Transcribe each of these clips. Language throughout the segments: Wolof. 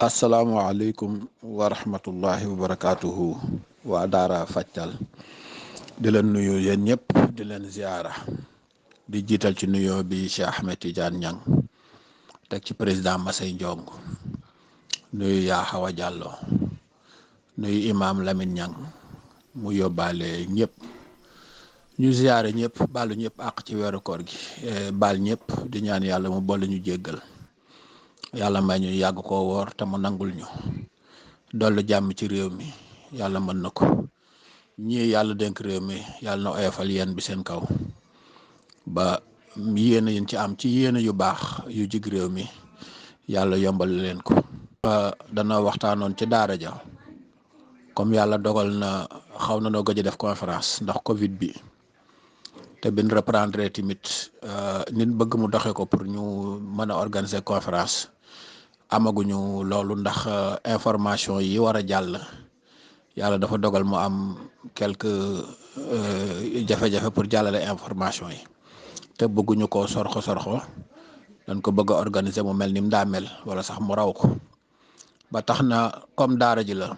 asalaamualeykum wa rahmatullahi wa barakaatuhu waa Daara Fajtal di leen nuyu yéen ñëpp di leen ziara di jiital ci nuyoo bi Cheikh Ahmed Tidiane Niang teg ci président Masey Ndiong nuyu yaa Xawa Diallo nuyu imam Lamine Niang mu yóbbaale ñëpp ñu ziare ñëpp baalu ñëpp àq ci weeru koor gi baal ñëpp di ñaan yàlla mu boole ñu jéggal yàlla may ñu yàgg koo woor te mu nangul ñu dollu jàmm ci réew mi yàlla mën na ko ñii yàlla dénk réew mi yàlla na oyofal yéen bi seen kaw ba yéen yin ci am ci yéen yu baax yu jig réew mi yàlla yombal leen ko. dana waxtaanoon ci daara ja comme yàlla dogal na xaw na noo gëj a def conférence ndax Covid bi te bin reprendre tamit nit bëgg mu doxe ko pour ñu mën a organiser conférence. amaguñu loolu ndax information yi war a jàll yàlla dafa dogal mu am quelques jafe-jafe pour jàllale information yi te bëgguñu ko sorxo dañ ko bëgg a organiser mu mel ni mu daa mel wala sax mu raw ko ba tax na comme daara ji la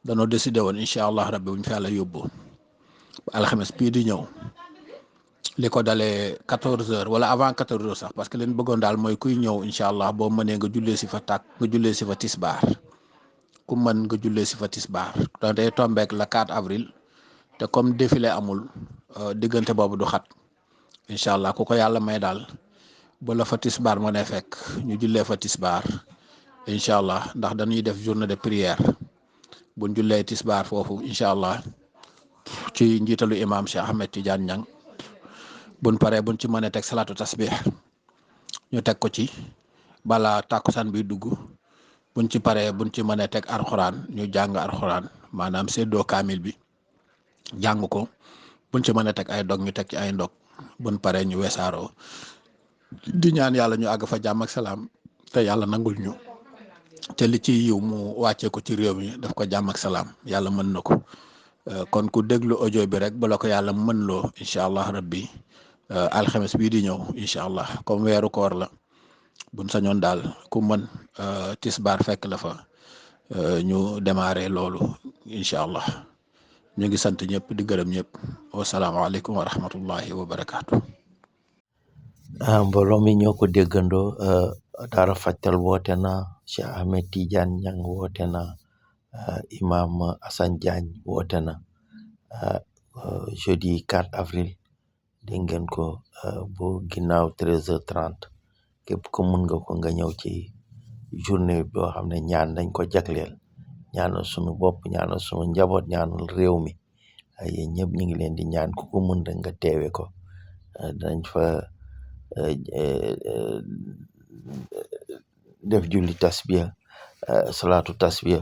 danoo décidé woon incha allah rabbi bu ñu fi yàlla yóbbu ba alxames bii di ñëw li ko dalee 14h wala avant 14h sax parce que leen bëggoon daal mooy kuy ñëw incha allah boo mënee nga jullee si fa nga jullee si fa tisbaar ku mën nga jullee si fa tisbaar donc day tombeek la 4 avril te comme défilé amul diggante boobu du xat incha allah ku ko yàlla may daal ba la fa tisbaar moo ne fekk ñu jullee fa tisbaar incha allah ndax dañuy def journée de prière buñ jullee tisbaar foofu incha allah ci njiitalu imam Cheikh Ahmed Tidiane Niang buñ paree buñ ci mën a teg salaatu tasbih ñu teg ko ci bala tàkkusaan bi dugg buñ ci paree buñ ci mën a teg arxuraan ñu jàng arxuraan maanaam séddoo kaamil bi jàng ko buñ ci mën a teg ay dog ñu teg ci ay ndog buñ paree ñu wesaaroo di ñaan yàlla ñu àgg fa jàmm ak salaam te yàlla nangul ñu te li ci yiw mu wàccee ko ci réew mi daf ko jàmm ak salaam yàlla mën na ko kon ku déglu audio bi rek bala ko yàlla mën loo incha allah rabbi alxames bii di ñëw incha allah comme weeru koor la buñ sañoon daal ku mën tisbaar fekk la fa ñu démarrer loolu incha allah ñu ngi sant ñëpp di gërëm ñëpp wasalaamaaleykum wa rahmatullahi wa barakaatu. mbooloo mi ñoo ko déggandoo Daara Fajtal woote na Cheikh Ahmed Tidiane Niang woote na imam Assane Diagne woote na jeudi 4 avril. dégg ngeen ko bu ginnaaw 13h30 képp ko mun nga ko nga ñëw ci journée boo xam ne ñaan dañ ko jagleel ñaanal sunu bopp ñaanal sunu njaboot ñaanal réew mi yéen ñëpp ñu ngi leen di ñaan ku ko mun rek nga teewe ko dañ fa def julli tasbiya salaatu tasbiya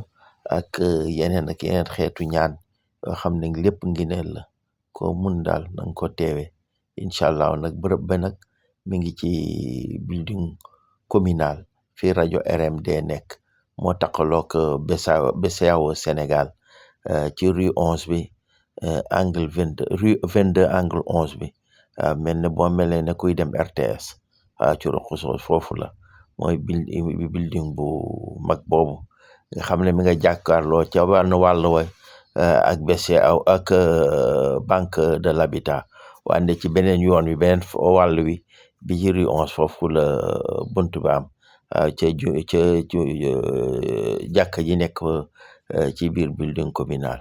ak yeneen xeetu ñaan yoo xam ne lépp ngineel la ko mun daal nanga ko teewe incha allah nag bërëb ba nag mi ngi ci building communal fi rajo RMD nekk moo taxalook BCEAO Sénégal ci rue 11 bi angle 22 rue 22 angle 11 bi mel ne boo melee ne kuy dem RTS ci roxuso foofu la mooy building bu mag boobu nga xam ne mi nga jàkkaarloo ca wàll wa ak BCEAO ak banque de l'habitat wande ci beneen yoon wi beneen wàll wi bi ci rue 11 foofu la buntu ba am ca jàkka ji nekk ci biir building communal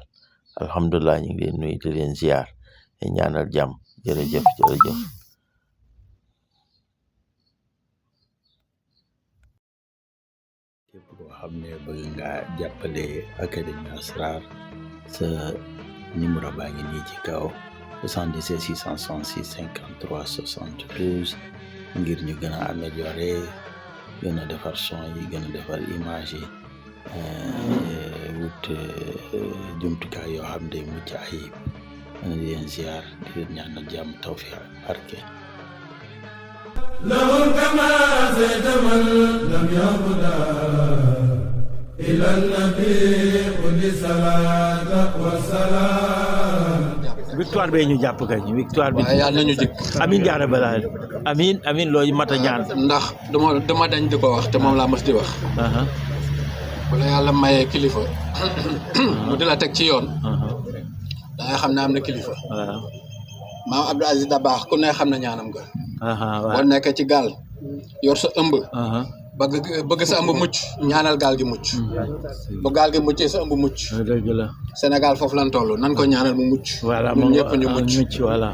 alhamdulilah ñu ngi leen nuyu di leen ziar ñaanal jàmm jërëjëf. képp koo xam ne bëgg nga jàppale Académie Asrar sa numéro baa ngi nii ci kaw 77 666 53 72 ngir ñu gën a améliorer gën a defar son yi gën a defar image yi wut jumtukaay yoo xam ne mucc ayib di leen ziar di leen ñaanal jàmm tawfiq barke لو كما زيد من لم يهدى إلى النبي قل صلاة والسلام victoire bee ñu jàpp kay victoire bi. waaye yàlla nañu jik amiin jaara balaa amiin loolu mat a ñaan. ndax dama dañ di ko wax te moom laa mas di wax. bu la yàlla mayee kilifa mu di la teg ci yoon da nga xam ne am na kilifa waaw maam Abdou Aziz Dabakh ku ne xam na ñaanam ga waaw boo nekkee ci gaal yor sa ëmb bëgg sa ëmb mucc ñaanal gaal gi mucc bu gaal gi muccee sa ëmb mucc dëgg la Sénégal foofu lan toll nan ko ñaanal mu mucc voilà ñun ñëpp ñu mucc voilà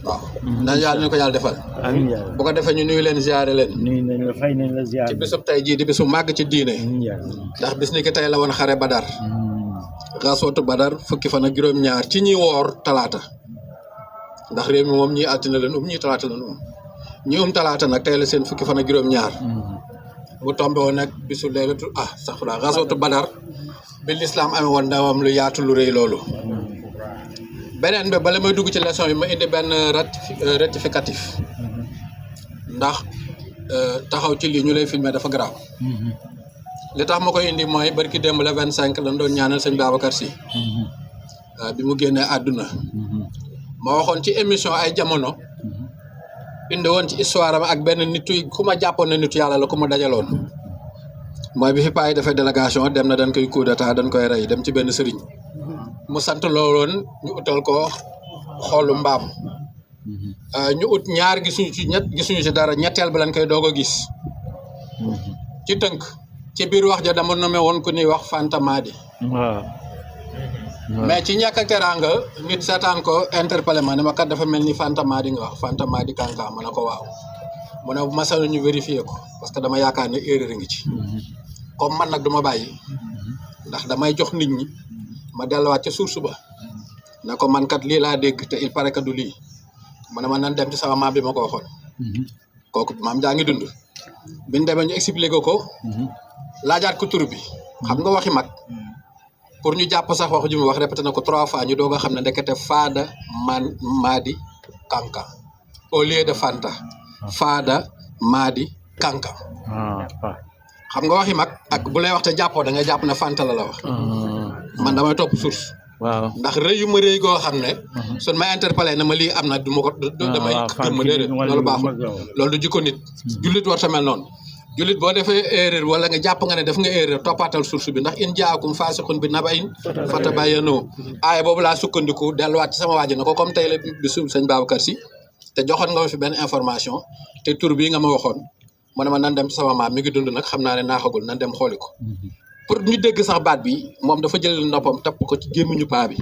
waaw na yàlla ñu ko yàlla defal amiin yàlla bu ko defee ñu nuyu leen ziare leen nuyu nañ la fay nañ la ziar ci bisub tey jii di bisu màgg ci diine ndax bis ni ki tey la woon xare Badar gasootu Badar fukki fan ak juróom-ñaar ci ñi woor talaata ndax réew mi moom ñii altine leen ñii talaata leen ñi talaata nag tey la seen fukki fan ak juróom-ñaar bu tombé woon nag bisu leelatu saxula gasootu Badar bi lislaam amee woon ndawam lu yaatu lu rëy loolu beneen bi bala may dugg ci leçon bi ma indi benn rectificatif ndax taxaw ci lii ñu lay filmer dafa garaaw li tax ma koy indi mooy barki démb la 25 lañ doon ñaanal sëñ Babacar Sy bi mu génnee àdduna ma waxoon ci émission ay jamono indi woon ci histoire am ak benn nitu ku ma jàppoon ne nitu yàlla la ku ma dajaloon mooy bi fi paay defee délégation dem na dañ koy coup d'état dañ koy rey dem ci benn sëriñ mu sant looloon ñu utal ko xoolu mbaam ñu ut ñaar gisuñu ci dara ñetteel ba lañ koy doog a gis ci tënk ci biir wax ja dama nommé woon ku ñuy wax Fanta Madi waaw mais ci ñàkk a teraanga nit seetaan ko interpellé ma ne ma kat dafa mel ni Fanta Madi nga wax Fanta Madi Kanka ma ne ko waaw mu ne bu ma sañoon ñu vérifier ko parce que dama yaakaar ne erreur ngi ci comme man nag duma bàyyi ndax damay jox nit ñi ma delluwaat ca source ba ne ko man kat lii laa dégg te il paraît que du lii mu ne ma nan dem ci sama maam bi ma ko waxoon kooku maam jaa ngi dund biñ demee ñu expliqué ko laajaat ko tur bi xam nga waxi mag pour ñu jàpp sax wax ju mu wax répété na ko 3 fois ñu doog a xam ne ndekete Fada Madi Kanka au lieu de Fanta Fada Madi Kanka xam nga waxi mag ak bu lay wax te jàppoo da nga jàpp ne Fanta la wax man damay topp source waaw ndax rëy yu ma rëy goo xam ne sun may interpellé na ma lii am na du ma ko damay gëmm déedéet loolu baaxul loolu du jikko nit jullit war ta mel noonu jullit boo defee erreur wala nga jàpp nga ne def nga erreur toppaatal source bi ndax in jaakum faasiqun bi naba'in fatabayyanu aaya boobu laa sukkandiku delluwaat ci sama waaji na ko comme tey la bisu sëñ Babacar Sy te joxoon nga ma fi benn information te tur bii nga ma waxoon mu ne ma nan dem ci sama maam mi ngi dund nag xam naa ne naaxagul nan dem xooli ko pour ñu dégg sax baat bi moom dafa jël noppam tapp ko ci gémmiñu paa bi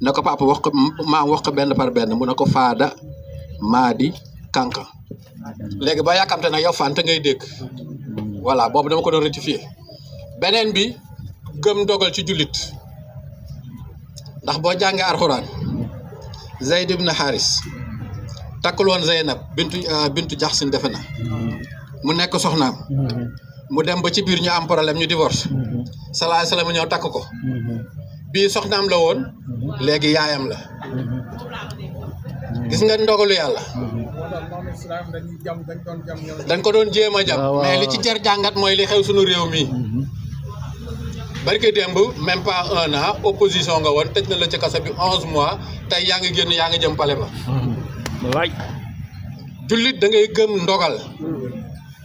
ne ko papa wax ko maam wax ko benn par benn mu ne ko Fada Madi Kanka léegi ba yàkkamte nag yow Fanta ngay dégg voilà boobu dama ko doon rectifier beneen bi gëm dogal ci jullit ndax boo jàngee alxuraan Zayd ibn Haris takkul woon Zeynab bintu Jaxsin defe na mu nekk soxnaam mu dem ba ci biir ñu am problème ñu divorce salaay salaam ñëw takk ko bii soxnaam la woon léegi yaayam la gis nga ndogalu yàlla dañ ko doon jéem a jam mais li ci jar jàngat mooy li xew suñu réew mi barke démb même pas 1 an opposition nga woon tëj na la ci kaso bi 11 mois tey yaa ngi génn yaa ngi jëm pale ba jullit da ngay gëm ndogal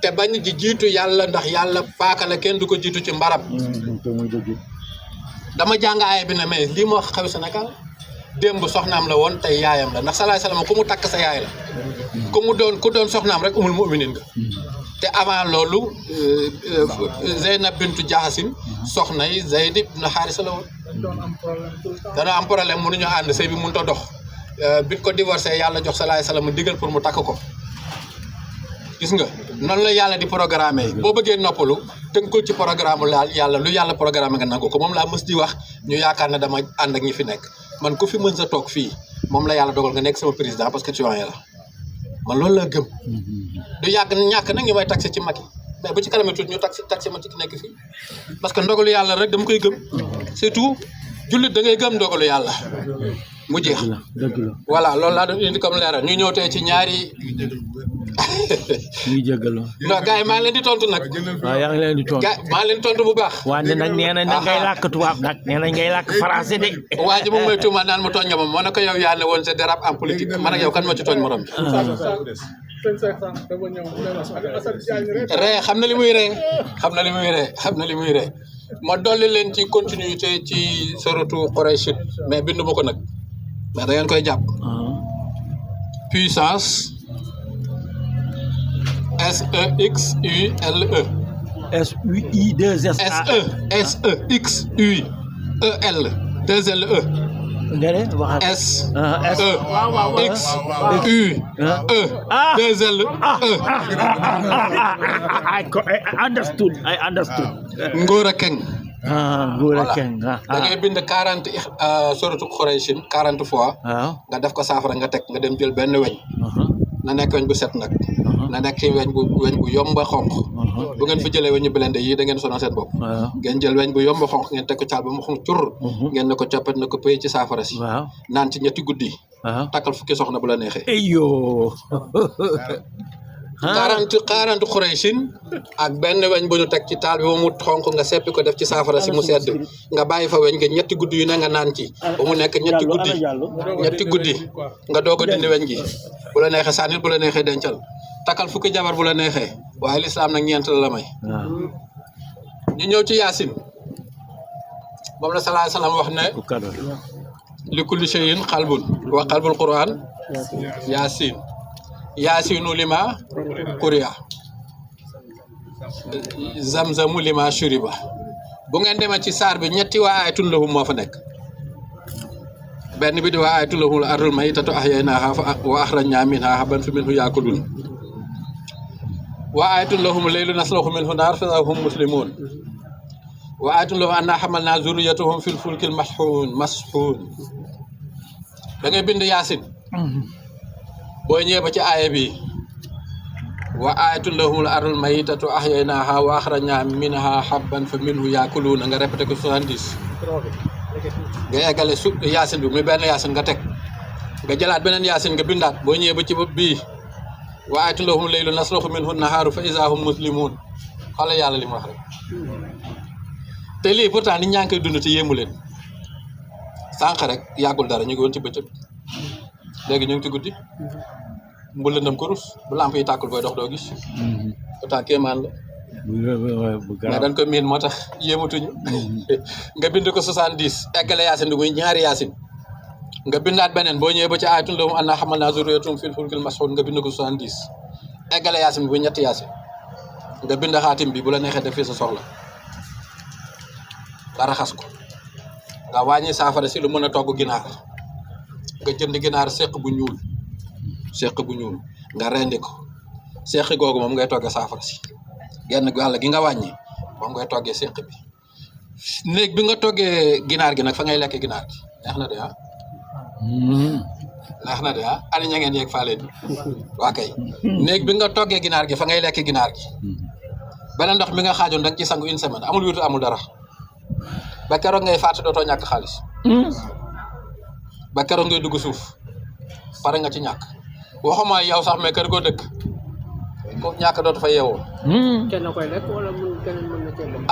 te bañ di jiitu yàlla ndax yàlla paaka la kenn du ko jiitu ci mbaram dama jàng aaya bi ne mais lii moo xew Sénégal démb soxnaam la woon tey yaayam la ndax salaay salaam ku mu takk sa yaay la ku doon soxnaam rek umul mu'minin nga te avant loolu Zeynab bintu Jaxasin soxna yi Zayd ibn Haarisa la woon dana am problème mënuñu ànd sëy bi mënut a dox bi ko divorcé yàlla jox salaay salaam digal pour mu takk ko gis nga noonu la yàlla di programme boo bëggee noppalu tënk ko ci programme laal yàlla lu yàlla programme nga nangu ko moom laa mës di wax ñu yaakaar ne dama ànd ak ñi fi nekk man ku fi mën sa toog fii moom la yàlla dogal nga nekk sama président parce que citoyen la man loolu la gëm du yàgg ñàkk nag ñu may taxé ci Macky mais bu ci kanam tuuti ñu taxé ma ci nekk fii parce que ndogalu yàlla rek dama koy gëm c'est tout jullit da ngay gëm ndogalu yàlla mu jeex voilà loolu laa doon indi comme leeral ñu ñëw tey ci ñaari ñuy jégalu non gars yi maa ngi leen di tontu nag waaw yaa ngi leen di tontu gars maa ngi leen di tontu bu baax wante nag nee nañ ngay làkk tubaab nag nee nañ ngay làkk français de waa ji moom mooy tuuma naan mu tooñ nga moom moo ne ko yow yaa ne woon sa dérap en politique man ak yow kan moo ci tooñ morom ree xam na li muy ree xam na li muy ree ma dolli leen ci continuité ci suratu Quraysh mais bindu ma ko nag mais da ngeen koy jàpp puissance SEXULE SEXUL 2LE nga ne waxal SEXUE 2LE I understood Ngor a Keng góor a keng da ngay bind 40 suratu Quraysh 40 fois waaw nga def ko saafara nga teg nga dem jël benn weñ na nekk weñ bu set nag na nekk weñ bu yomba xonq bu ngeen fi jëlee weñu blende yi da ngeen sonal seen bopp ngeen jël weñ bu yomba xonq ngeen teg ko caal ba mu xonq cur ngeen ne ko coppet na ko pëy ci saafara si waaw naan ci ñetti guddi takkal fukki soxna bu la neexee eyo 40 Qurayshin ak benn weñ bu ñu teg ci taal bi ba mu xonq nga seppi ko def ci saafara si mu sedd nga bàyyi fa weñ nga ñetti guddi yu ne nga naan ci ba mu nekk ñetti guddi nga doog a dindi weñ gi bu la neexee sànnil bu la neexee dencal takkal fukki jabar bu la neexee waaye lislaam nag ñeent la may ñu ñëw ci yaasin moom la sallallahu alayhi wasallam wax ne li kulli shay'in qalbun wa qalbul quran yaasin yaasinu lima kuriya zamzamu lima shuriba bu ngeen demee ci saar bi ñetti waa ayatun lahum moo fa nekk benn bi di waa ayatun lahum al ardul maytatu ahyaynaaha wa akhrajnaa minhaa habban faminhu yaakulun wa ayatun lahum laylu nasluxu minhu naar fa hum muslimun wa ayatun lahum annaa hamalnaa zurriyatahum fil fulkil mashhuun da ngay bind yaasin boo ñëwee ba ci aaya bi wa ayatul lahumul ardul maytatu ahyaynaaha wa akhrajnaa minhaa habban fa minhu yaakuluuna nga répété ko 70 nga eggale yaasin bi muy benn yaasin nga teg nga jëlaat beneen yaasin nga bindaat boo ñëwee ba ci bii wa ayatul lahumul laylu nasluxu minhu nahaaru fa izaa hum muslimuun xoolal yàlla li mu wax rek te lii pourtant nit ñaa ngi koy dund te yéemu leen sànq rek yàggul dara ñu ngi woon ci bëccëg léegi ñu ngi ci guddi mbul lëndëm ko rus bu lamp yi tàkkul booy dox doo gis pourtant kéemaan la mais dañ ko miin moo tax yéematuñu nga bind ko 70 eggale yaasin bi muy ñaari yaasin nga bindaat beneen boo ñëwee ba ci ayatul lahum annaa hamalnaa zurriyyatahum fil fulkil mashhuun nga bind ko 70 eggale yaasin bi muy ñetti yaasin nga bind xaatim bi bu la neexee def fii sa soxla nga raxas ko nga wàññi saafara si lu mën a togg ginaar nga jënd ginaar seq bu ñuul nga rendi ko seq googu moom ngay toggee saafara si genn wàll gi nga wàññi moom ngay toggee seq bi néeg bi nga toggee ginaar gi nag fa ngay lekk ginaar gi neex na de ah ani ña ngeen yeeg faa leen waa kay néeg bi nga toggee ginaar gi fa ngay lekk ginaar gi beneen ndox mi nga xaajoon da nga ci sangu une semaine amul wutu amul dara ba keroog ngay faatu dootoo ñàkk xaalis ba keroog ngay dugg suuf pare nga ci ñàkk waxuma yow sax mais kër goo dëkk ko ñàkk dootu fa yeewoo. kenn koy lekk wala keneen mën na cee lekk.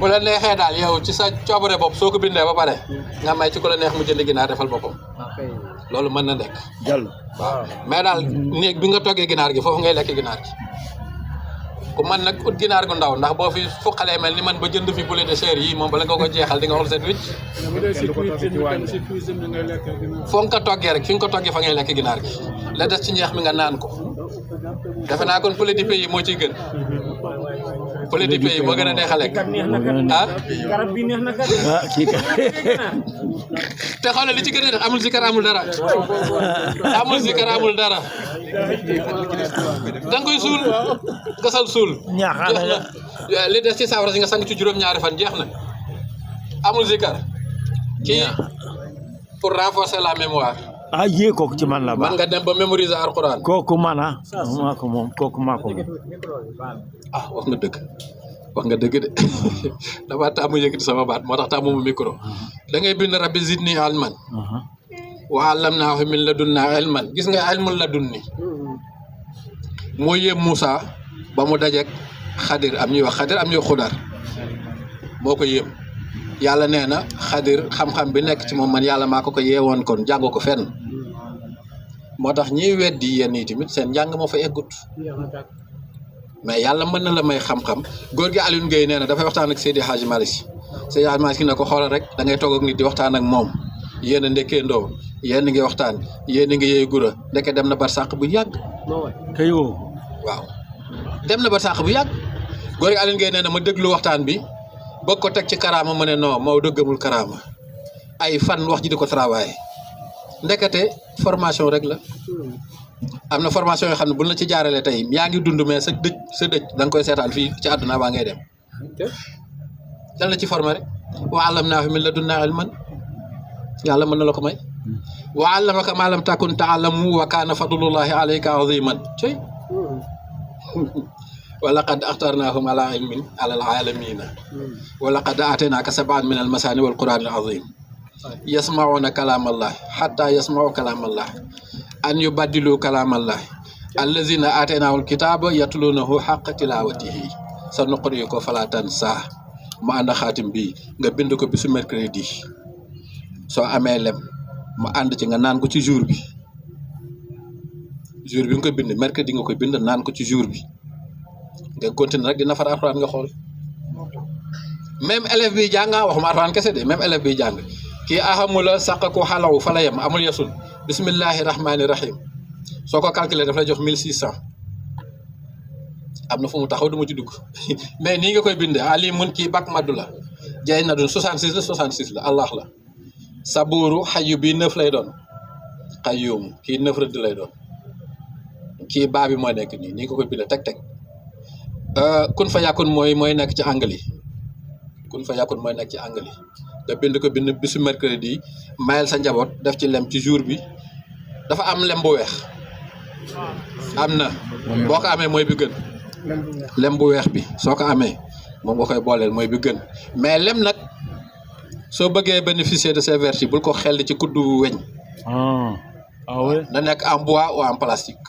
bu la neexee daal yow ci sa coobare bopp soo ko bindee ba pare nga may ci ku la neex mu jënd ginaar defal boppam loolu mën na nekk. jàll waaw mais daal néeg bi nga toggee ginaar gi foofu ngay lekk ginaar gi ku man nag ut ginaar gu ndaw ndax boo fi fuqalee mel ni man ba jënd fi poulet de chair yi moom bala nga ko jeexal di nga xool seen wicc. foo nga ko toggee rek fi nga ko toggee fa ngay lekk ginaar gi la des ci ñeex mi nga naan ko defe naa kon poulet de pays moo ciy gën. poulet de pays moo gën a neex a lekk ah. garab bi neex na kat. ah kii kat te xoolal li ci gën a def amul zikar amul dara amul zikar amul dara da nga koy suul gasal suul. ñaaxal na li des ci saafara si nga sang ci juróom-ñaari fan jeex na amul zikar kii pour renforcer la mémoire. ah yee kooku ci man la man baax nga dem ba mémoriser alquran. kooku man ah maa ko moom kooku maa ko moom. ah wax nga dëgg de damaa taamu yëkkati sama baat moo tax taamu mu micro da ngay bind rabbi zidni ilman wa allamnaahu min ladunnaa ilman gis nga ilmul ladunni moo yéem Moussa ba mu dajeek xadir am ñuy wax xadir am ñuy xudar moo ko yéem yàlla nee na xadir xam-xam bi nekk ci moom man yàlla maa ko yeewoon kon jàng ko fenn moo tax ñiy weddi yenn yi tamit seen njàng moo fa eggut mais yàlla mën na la may xam-xam góor gi Alioune Gueye nee na dafay waxtaan ak Seydi Hadji Malick Seydi Hadji Malick ne ko xoolal rek da ngay toog ak nit di waxtaan ak moom yéen a ndekkeendoo yéen a ngi waxtaan yéen a ngi yee gura ndeke dem na barsàq bu yàgg. kay woo. waaw dem na barsàq bu yàgg góor gi Alioune Gueye nee na ma déglu waxtaan bi bëgg ko teg ci karaama ma ne non Maodo gëmul karaama ay fan wax ji di ko travaillé ndekete formation rek la. am na formation yoo xam ne buñ la ci jaaralee tey yaa ngi dund mais sa dëj da nga koy seetaan fii ci àdduna baa ngay dem lan la ci formé rek wa allamnaahu min ladunnaa ilman yàlla mën na la ko may wa allamaka maa lam takun taalamu wa kaana fadlullahi alayka aziman cey wa laqad axtarnaahum ala ilmin ala alalamina wa laqad aataynaaka sab'an min almasaani wal qur'aan al azim yasmauna kalaam allah xatta yasmau kalaam allah an yubaddilu kalaam allah allazina aataynaahul kitaaba yatluunahu xaqa tilaawatihi sa nuqri ko falaa tansaa mu ànd xaatim bi nga bind ko bisu mercredi soo amee lem mu ànd ci nga naan ko ci jour bi nga ko bind mercredi nga koy bind naan ko ci jour bi nga continuer rek dina far alxuraan nga xool même élève bi jàng waxuma alxuraan kese de même élève bi jàng kii ahamula saqaku xalaw fa la yem amul yasul bismillahi rahmaani rahim soo ko calculer daf lay jox 1600 am na fu mu taxaw du ma ci dugg mais nii nga koy bindee alimun kii bak maddu la jay na dun 66 la 66 la allah la sabuuru xayu bi 9 lay doon xayum kii 9 rëdd lay doon kii baa bi moo nekk nii nga koy bindee teg kun fa yàkkun mooy nekk ci anglais kun fa yàkkun mooy nekk ci anglais nga bind ko bind bisu mercredi mayel sa njaboot def ci lem ci jour bi dafa am lem bu weex am na boo ko amee mooy bi gën lem bu weex bi soo ko amee moom nga koy booleel mooy bi gën mais lem nag soo bëggee bénéficier de ces vertus bul ko xel ci kuddu weñ na nekk en bois ou en plastique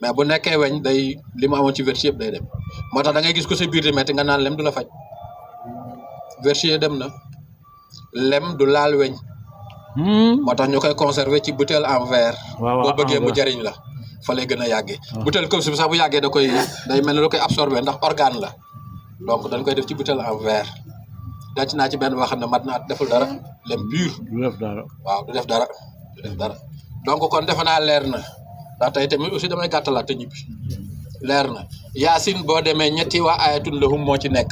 mais bu nekkee weñ day li mu amoon ci vertu yëpp day dem moo tax da ngay gis ko sa biir di metti nga naan lem du la faj vertu dem na lem du laal weñ moo tax ñu koy conserver ci bouteille en verre boo bëggee mu jariñ la fa lay gën a yàggee bouteille comme si sax bu yàggee day mel ne da koy absorber ndax organe la donc dañ koy def ci bouteille en verre denc naa ci benn boo xam ne mat naa deful dara lem pur waaw du def dara donc kon defe naa leer na ndax tey tamit aussi damay gàttalaat te ñibbi leer na yaasin boo demee ñetti waa ayatul lahum moo ci nekk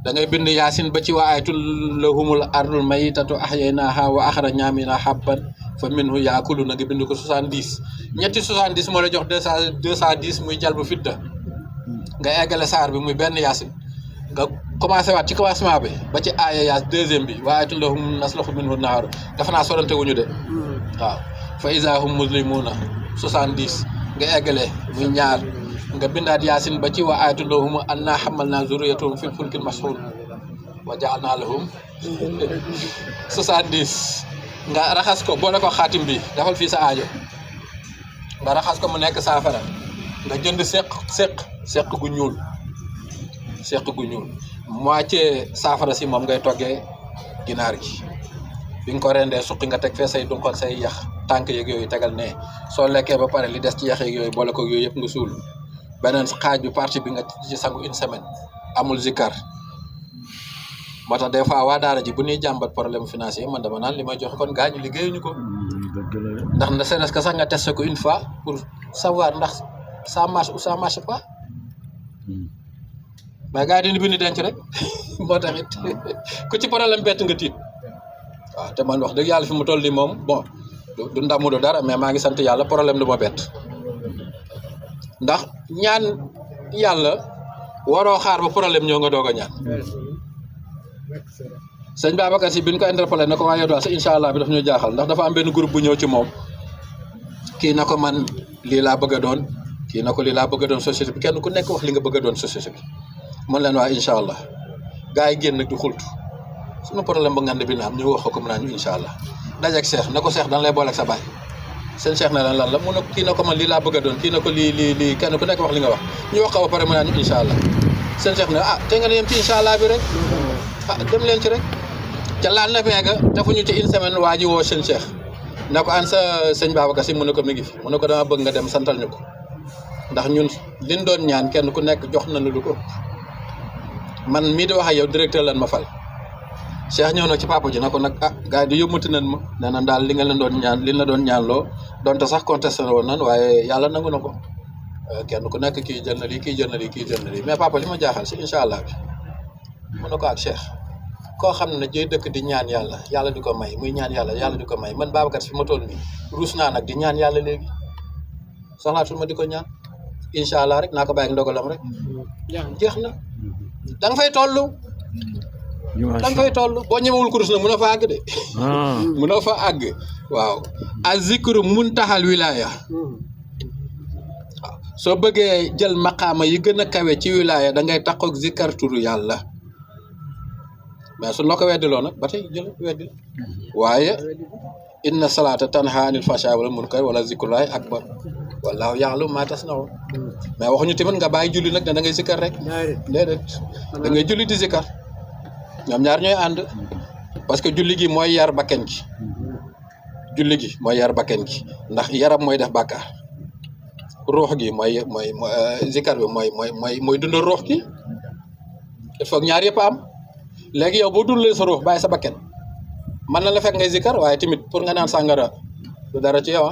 da ngay bind yaasin ba ci waa ayatul lahumul ardul mayitatu ahyaynaaha wa axrajnaa minhaa habban fa minhu yaakuluna nga bind ko 70 ñetti 70 moo la jox 210 muy jal bu fidda nga eggale saar bi muy benn yaasin nga commencé waat ci commencement bi ba ci aaya yaas deuxième bi wa ayatul lahum naslahu minhu nahaaru dafa naa sorante wuñu de waaw fa iza hum muslimuuna 70 nga eggale muy ñaar nga bindaat yaasin ba ci wa ayatul lahum annaa hamalnaa zurriyatahum fil fulkil mashhuun wa ja'alnaa lahum 70 nga raxas ko boole ko xaatim bi defal fii sa aajo nga raxas ko mu nekk saafara nga jënd seq gu ñuul moitié saafara si moom ngay toggee ginaar gi bi nga ko rendee suqi nga teg fee say dunq ak say yax tànk yeeg yooyu tegal ne soo lekkee ba pare li des ci yax yeeg yooyu boole ko yooyu yëpp nga suul beneen xaaj bi partie bi nga ci sangu une semaine amul zikar moo tax des fois waa daara ji bu ñuy jàmbat problème financier man dama naan li may joxe kon gaañu liggéeyuñu ko ndax na senes que sax nga testé ko une fois pour savoir ndax ça marche ou ça marche pas mais gars yi dañu bind denc rek moo taxit ku ci problème bett nga tiit waaw te man wax dëgg yàlla fi mu toll nii moom bon du ndamu du dara mais maa ngi sant yàlla problème du ma bett ndax ñaan yàlla waroo xaar ba problème ñëw nga doog a ñaan sëñ Babacar si bi ñu ko interpellé na ko waaye doon sa incha allah bi daf ñu jaaxal ndax dafa am benn groupe bu ñëw ci moom kii na ko man lii laa bëgg a doon kii na ko lii laa bëgg a doon société bi kenn ku nekk wax li nga bëgg a doon société bi man leen waa incha allah gars yi génn nag di xultu suñu problème ba ngand bi na am ñu wax ko mu naa ñu incha allah dajeeg Cheikh na ko Cheikh dan lay booleeg sa baay seen Cheikh na leen lan la mu ne kii na ko man lii laa bëgg a doon kii na ko lii kenn ku nekk wax li nga wax ñu wax ko ba pare mu naa ñu incha allah seen Cheikh ne te nga ne yem ci incha allah bi rek dem leen ci rek ca laal na feega defuñu ci une semaine waa ji woo seen Cheikh na ko an sa sëñ Babacar si mu ne ko mi ngi fi mu ne ko dama bëgg nga dem santal ñu ko ndax ñun liñ doon ñaan kenn ku nekk jox nañu lu ko man mii di wax ak yow directeur lan ma fal Cheikh ñëw na ci papa ji na ko nag gars yi di yóbbati nañ ma nee na daal li nga leen doon ñaan li la doon ñaan loo donte sax contesté woon nan waaye yàlla nangu na ko kenn ku nekk kii jël na lii kii jël na lii kii jël na lii mais papa li ma jaaxal si incha allah bi mun na ko ak Cheikh koo xam ne jëy dëkk di ñaan yàlla di ko may muy ñaan yàlla di ko may man Babacar fi ma toll nii ruus naa nag di ñaan yàlla léegi soxlaatul ma di ko ñaan incha allah rek naa ko bàyyi ak ndogalam rek jeex na da nga fay toll boo ñemewul kurus nag mënoo fa àgg de mënoo fa àgg waaw azikru muntaxal wilaya waaw soo bëggee jël maqaama yi gën a kawe ci wilaya da ngay takkook zikkar turu yàlla mais suñ la ko weddiloo nag ba tey jël weddil waaye inna salaata tanha anil fasha wala munkar wala zikrullahi akbar wallahu ya'lamu ma tasnaun mais waxuñu tamit nga bàyyi julli nag ne da ngay zikkar rek déedéet da ngay julli di zikkar ñoom ñaar ñooy ànd parce que julli gi mooy yar bakken gi ndax yaram mooy def bàkkaar ruux gi mooy zikkar bi mooy dundal ruux gi il faut ñaar yëpp am léegi yow boo dundalee sa ruux bàyyi sa bakken mën na la fekk ngay zikkar waaye tamit pour nga naan sàngara du dara ci yow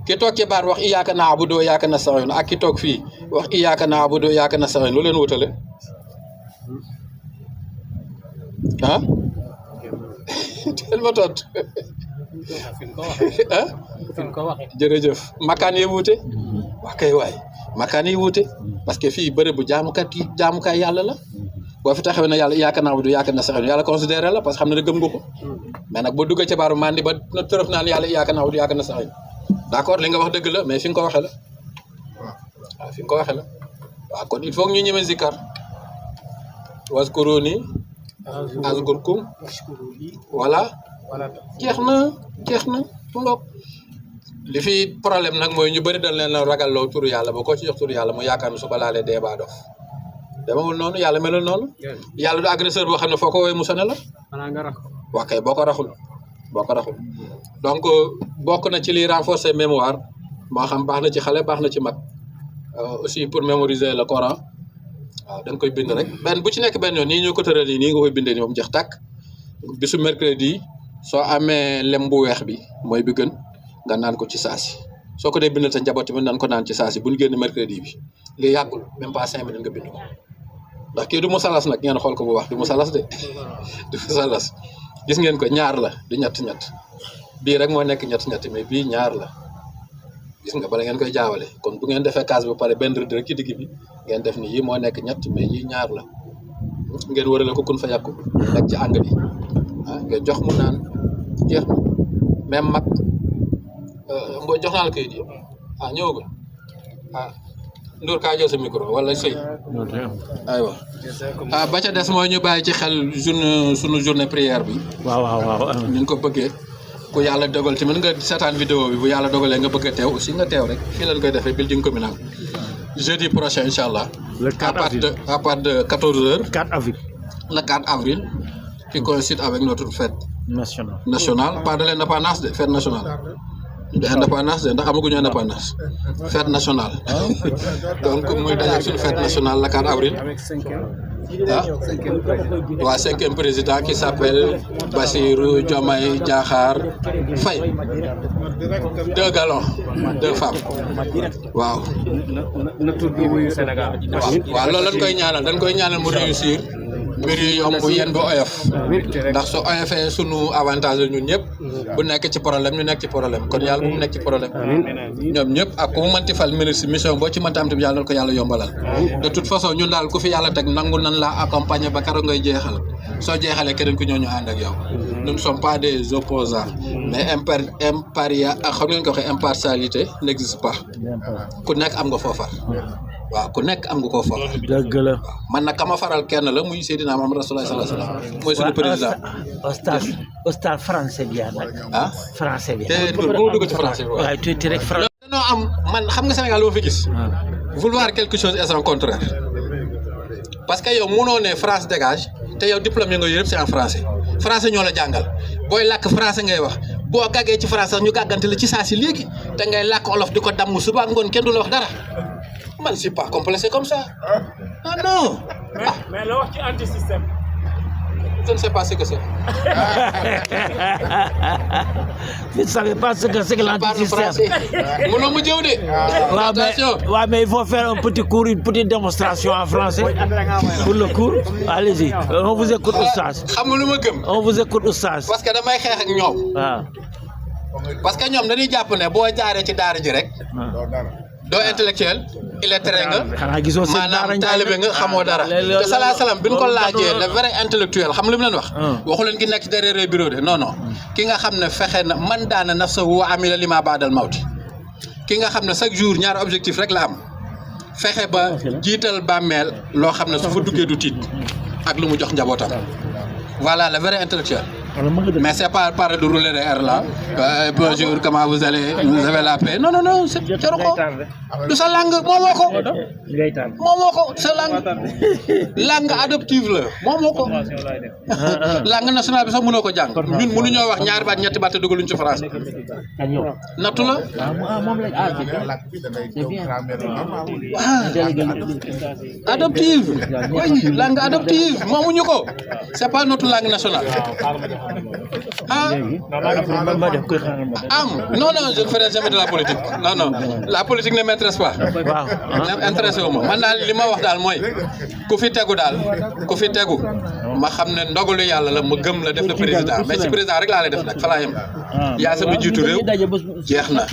ki toog ci baar wax iyyaka na'budu wa iyyaka nasta'in ak ki toog fii wax iyyaka na'budu wa iyyaka nasta'in lu leen wutale teel ma tontu jërëjëf makkaan yi wuute wax kay waay makkaan yi wuute parce que fii bërëb bu jaamukaay yàlla la boo fi taxawee na yàlla iyyaka na'budu wa iyyaka nasta'in yàlla considéré la parce que xam ne gëm nga ko mais nag boo duggee ca baaru mandi ba na tërëf naan yàlla iyyaka na'budu wa iyyaka nasta'in d'accord li nga wax dëgg la mais fi nga ko waxee la waaw fi nga ko waxee la waaw kon il faut que ñu ñeme zikkar waskuruni azkurkum voilà jeex na fu ngoog li fi problème nag mooy ñu bëri dañ leen la ragal loo turu yàlla ba ko ci jox turu yàlla mu yaakaar ne su ko laalee dee baa dof demawul noonu yàlla melul noonu yàlla du agresseur boo xam ne foo ko woowee mu sone la waa kay boo ko raxul donc bokk na ci liy renforcer mémoire moo xam baax na ci xale baax na ci mag aussi pour mémoriser le Coran waaw da nga koy bind rek benn bu ci nekk benn yoon nii ñu ko tëral nii nga koy bindee nii moom jeex tàkk bisu mercredi soo amee lem bu weex bi mooy bi gën nga naan ko ci saasi soo ko dee bindal sa njaboot tamit naan ko naan ci saasi bu ñu génn mercredi bi li yàggul même pas 5 minutes nga bind ko ndax kii du mu salas nag ngeen xool ko bu baax du mu salas de du mu salas gis ngeen ko ñaar la du ñett bii rek moo nekk ñett mais bii ñaar la gis nga bala ngeen koy jaawale kon bu ngeen defee kaas ba pare benn rëdd rek ci digg bi ngeen def ni yii moo nekk ñett mais yii ñaar la ngeen wërale ko kun fa yàqu nekk ci àng bi ngeen jox mu naan jeex na même mag mbo jox naa la kayit yi ñëwagul Ndour kaa jël sa micro wala sëy aywa ba ca des mooy ñu bàyyi ci xel sunu journée prière bi waaw ñu ko bëggee ku yàlla dogal tamit nga seetaan vidéo bi bu yàlla dogalee nga bëgg a teew aussi nga teew rek fii lañ koy defee building communal jeudi prochain incha allah à partir de 14h 4 avril le 4 avril qui coïncide avec notre fête nationale pas de l'indépendance de fête nationale de indépendance de ndax amaguñu indépendance fête nationale donc muy dajeeg suñu fête nationale le 4 avril waa 5e président qui s'appelle Bassirou Diomaye Diakhar Faye 2 galons 2 femmes waaw waaw loolu lañ koy ñaanal dañ koy ñaanal mu réussir mbir yi yomb yéen ba oyof ndax su oyofee sunu avantage la ñun ñëpp bu nekk ci problème ñu nekk ci problème kon yàlla bu mu nekk ci problème ñoom ñëpp ak ku mu mënti fal ministre mission boo ci mënta am tamit yàlla na ko yàlla yombalal de toute façon ñun daal ku fi yàlla teg nangu nan la accompagner ba keroog ngay jeexal soo jeexalee keneen ku ñoo ñu ànd ak yow nous ne sommes pas des opposants mais xam ngeen ko waxee impartialité n'existe pas ku nekk am nga foofar waaw ku nekk am nga koo far dëgg la man nag kama faral kenn la muy Seydina Muhammad Rasulullah sallallahu alayhi wasallam mooy suñu président oustaz français bi nag français bi te bu dugg ci français bi waaye tuuti rek français dañoo am man xam nga Sénégal loo fi gis vouloir quelque chose est son contraire parce que yow mënoo ne France dégage te yow diplôme yi nga yëpp c'est en français ñoo la jàngal booy làkk français ngay wax boo gàggee ci français sax ñu gàggante la ci saa si léegi te ngay làkk olof di ko damm suba ngoon kenn du la wax dara man c'est pas complexé comme ça ah non ah mais la wax ci anti système. je ne sais pas ce que c'est. Vous ne savez pas ce que c'est que l'antisystème. Mënoo mu jëw de. Ouais, mais il faut faire un petit cours, une petite démonstration en français pour le cours. Allez-y, on vous écoute Oustaz. xam nga lu ma gëm. On vous écoute Oustaz. parce que damay xeex ak ñoom. waaw. parce que ñoom dañuy jàpp ne boo jaaree ci daara ji rek. doo intellectuel illettré nga. xanaa gisoo seen daara maanaam taalibe nga xamoo dara. te salaa salaam bi ñu ko laajee le vrai intellectuel xam lu mu leen wax. waxu leen ki nekk ci derrière bureau de non non. ki nga xam ne fexe na man daana nafsahu wa amila lima baadal mawti ki nga xam ne chaque jour ñaari objectif rek la am fexe ba jiital bàmmeel loo xam ne su fa duggee du tiit ak lu mu jox njabootam voilà le vrai intellectuel. Mais c'est pas par de rouler des airs là. Bonjour, comment vous allez? Vous avez la paix? Non, non, non, c'est ko. Du sa langue, moomoo ko. Moomoo ko, sa langue adoptive la, moomoo ko. Langue nationale bi sax mënoo ko jàng. Ñun mënuñoo wax ñaari baat ñetti baat te dugaluñ ci français. Nattu la. Adoptive. Oui, langue adoptive, moomuñu ko. C'est pas notre langue nationale. Ah, non, non, je ne ferai jamais de la politique. Non, non, la politique ne m'intéresse pas. Intéressé wu ma man daal li ma wax daal mooy ku fi tegu ma xam ne ndogalu yàlla la ma gëm la def na président mais ci président rek laa lay def nag fa laa yem. yaa sama jiitu réew jeex na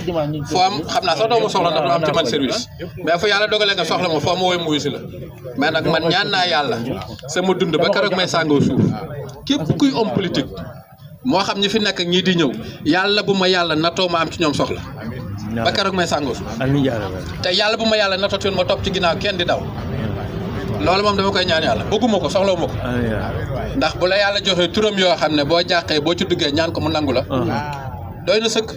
foo am xam naa sax doo ma soxla ndax du am ci man service mais fa yàlla dogalee nga soxla ma foo ma woy mu wuyu si la mais nag man ñaan naa yàlla sama dund ba keroog may sàngoo suuf képp kuy homme politique. moo xam ñi fi nekk ak ñii di ñëw yàlla bu ma yàlla natoo ma am ci ñoom soxla ba keroog may sàngoo te yàlla bu ma yàlla natoo ci ma topp ci ginnaaw kenn di daw loolu moom dama koy ñaan yàlla bëgguma ko soxlawu ma ko ndax bu la yàlla joxee turam yoo xam ne boo jàqee boo ci duggee ñaan ko mu nangu la doy na sëkk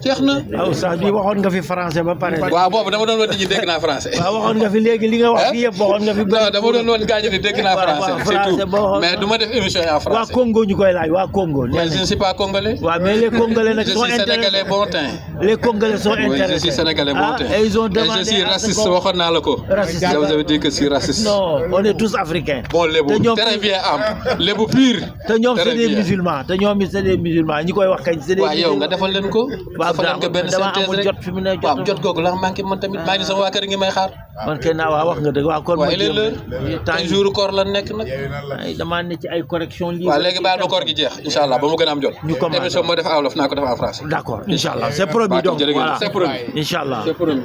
jeex na. Oustaz bi waxoon nga fi français ba pare. waaw boobu dama doon woon nit ñi dégg naa français. waaw waxoon nga fi léegi li nga wax fii yëpp waxoon nga fi. non dama doon woon gaañ ni dégg naa français c'est tout mais du ma def émission en français. waa Congo ñu koy laaj waa Congo. mais je ne suis pas congolais. waaw mais les Congolais nag sont intéressés. Je suis sénégalais bon teint. Les Congolais sont intéressés. Oui, je suis sénégalais bon teint. Et ils ont demandé. Et je suis raciste waxoon naa la ko. Raciste. Je vous avais dit que je suis raciste. Non, on est tous africains. bon lébu très bien am lébu pur. te ñoom c'est des musulmans te ñoom it c'est des musulmans ñi koy wax kañ c'est des. waaw yow nga defal leen ko. defal ko benn synthèse rek jot fi mu ne waaw jot googu la manqué man tamit maa ngi sama waa kër ngi may xaar. man kay naa wax nga dëgg waaw kon. waaw il est l'heure te jour koor la nekk nag. ay damaa ne ci ay correction lii. waaw léegi baal ma koor gi jeex incha allah ba mu gën a am jot. ñu commencé émission moo def en wolof naa ko def en français. d'accord incha allah c'est promis donc voilà c'est promis incha allah. c'est promis.